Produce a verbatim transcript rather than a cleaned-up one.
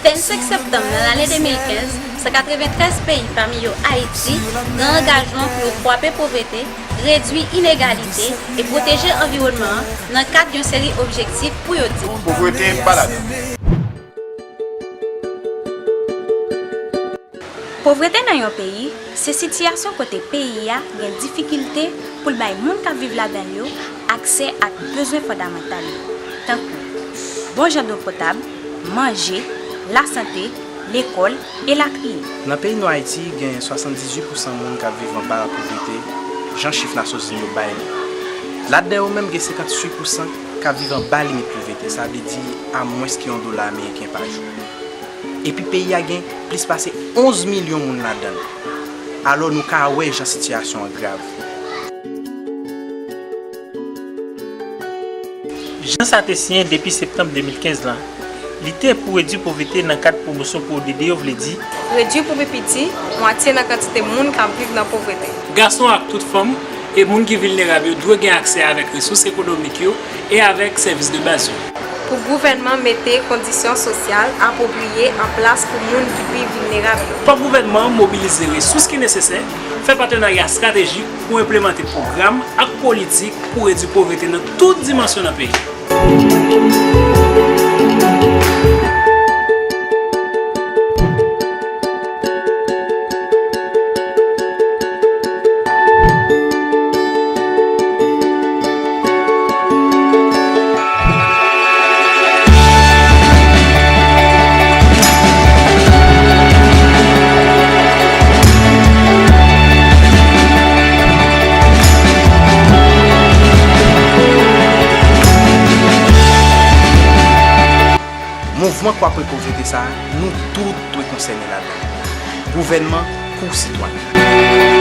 Vennsenk septanm nan lane de mil kenz, san katreventrèz peyi, pami yo Ayiti, pran angajman pou yo kwape povrete, redui inegalite e pwoteje anviwònman an nan kad yon seri objektif pou yo di. Povrete pa ladan. Povrete nan yon peyi se sitiyasyon kote peyi a gen difikilte pou l bay moun k ap viv ladan l yo aksè ak bezwen fondamantal yo, tankou bon jan dlo potab, manje, lasante, lekòl, elatriye. Nan peyi nou Ayiti, gen swasanndizuit pousan moun k ap viv anba povrete, jan chif Nasyonzini yo bay nou. Ladan yo menm, gen senkantuit pousan k ap viv anba limit povrete, sa vle di a mwens ke yon dola ameriken pa jou. Epi peyi a gen plis pase onz milyon moun ladan l. Alò, nou ka wè jan sitiyasyon an grav. Jan sa te siyen depi septanm de mil kenz lan, li te pou redui povrete nan kad pwomosyon pou O D D yo vle di, redui pou pi piti mwatye nan kantite moun k ap viv nan povrete. Gason ak tout fanm e moun ki vilnerab yo dwe gen aksè avèk resous ekonomik yo e avèk sèvis de baz yo. Pou gouvènman mete kondisyon sosyal apwopriye an plas pou moun ki pi vilnerab yo. Fòk gouvènman an mobilize resous ki nesesè, fè patenarya estratejik pou enplimante pwogram ak politik pou redui povrete nan tout dimansyon nan peyi. Mouvman kwape povrete sa a, nou tout dwe konsène ladan l. Gouvènman kou sitwayen.